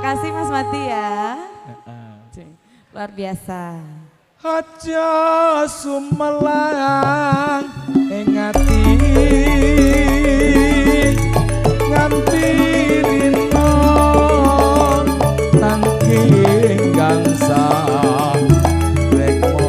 Makasih Mas Mati ya. Luar biasa. Aja sumelang ing ati nganti rina tangking gangsa rekmo.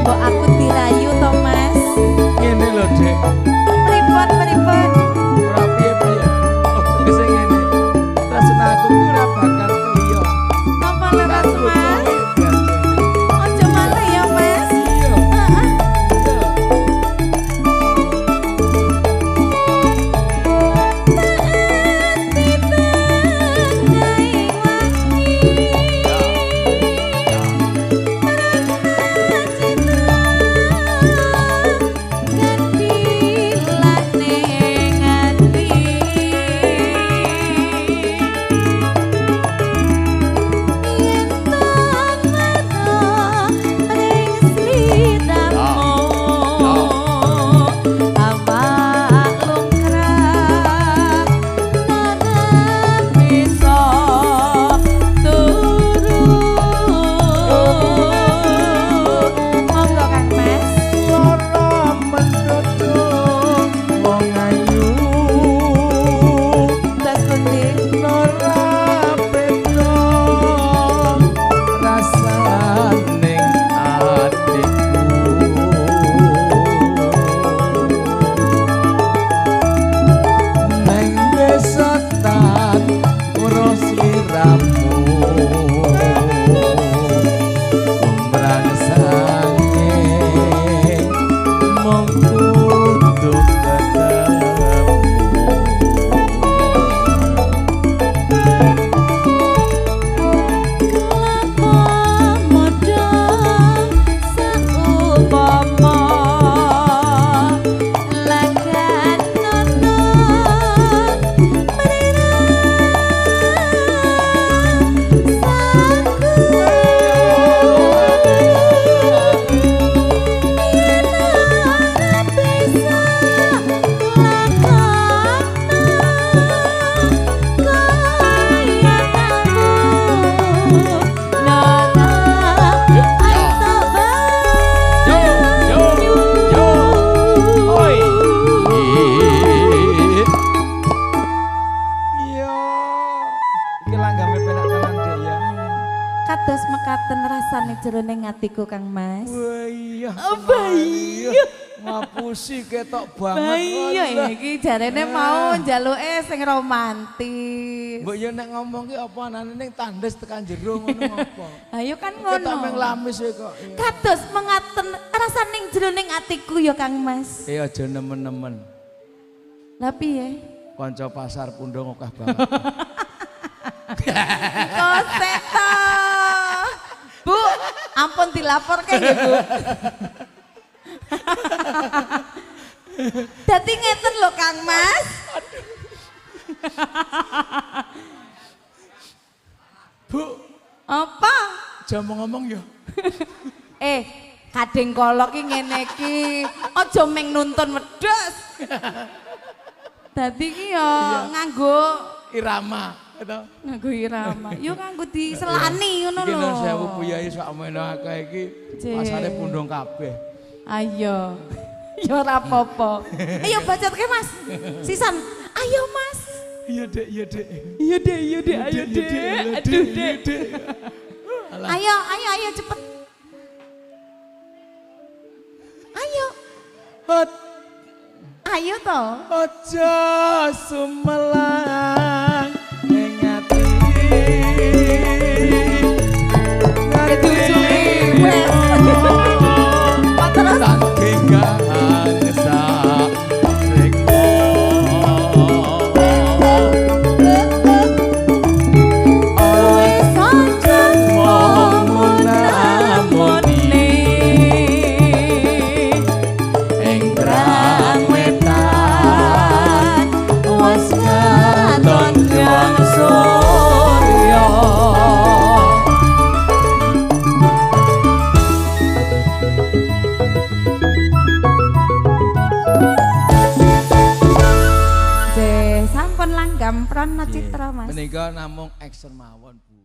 Mbok aku dirayu to, Mas. Ngene lho, Dik. Pripun, pripun? Ora piye-piye. Oh, tegese ngene. Tresna aku ki ora bakal keliyo. Napa leres, Mas? Aja maneh ya, Mas. Iya. Heeh. Iya. Monggo Kang Mas. Lara mendodong wong ayu. Terus pundi? Ora beda rasane atiku. Neng desa tan weruh sliramu. Kumbrang sanging mung kudu ketemu. Yo yo yo. Oi. Iya. Iki langgame penak tenan, Dek ya. Kados mekaten rasane jroning atiku Kang Mas. Wah iya. Apa iya? Ngapusi ketok banget. Iya iki jarene mau njaluke sing romantis. Mbok yo nek ngomong ki apa anane ning tandes tekan jero ngono ngopo. Ayo kan Ketok meng ngono. lamis kowe kok. Iya. Kados mengaten rasane jroning atiku ya Kang Mas. Eh aja nemen-nemen. Lah piye? Kanca pasar pundung akeh banget. Kosek to. Bu, ampun dilaporke nggih, Bu. Dadi ngeten lho Kang Mas. Bu, Apa? aja mau ngomong ya. Eh, kadeng kolok ki ngene iki. Aja meng nuntun wedhus. Dadi ki ya nganggo Irama, gitu. nganggo irama. Yo nganggo diselani ngono Iki lho. nuwun sewu Bu Yai sakmene akeh iki pasare pundung kabeh. Ayo. Ya ora apa-apa. Ayo bacotke Mas. Sisan. Ayo Mas. Iya, Dek, iya, Dek. Iya dek, iya dek, ayo Iya, dek. iya, Aduh iya, dek. Ayo, ayo, ayo cepet. Ayo, Hot, ayo toh. aja sumelang ing ati. Ketujuh wes. Apa terus? Saking gangsa rekmo. Sinetron no citra, Mas. Menika namung action mawon, Bu.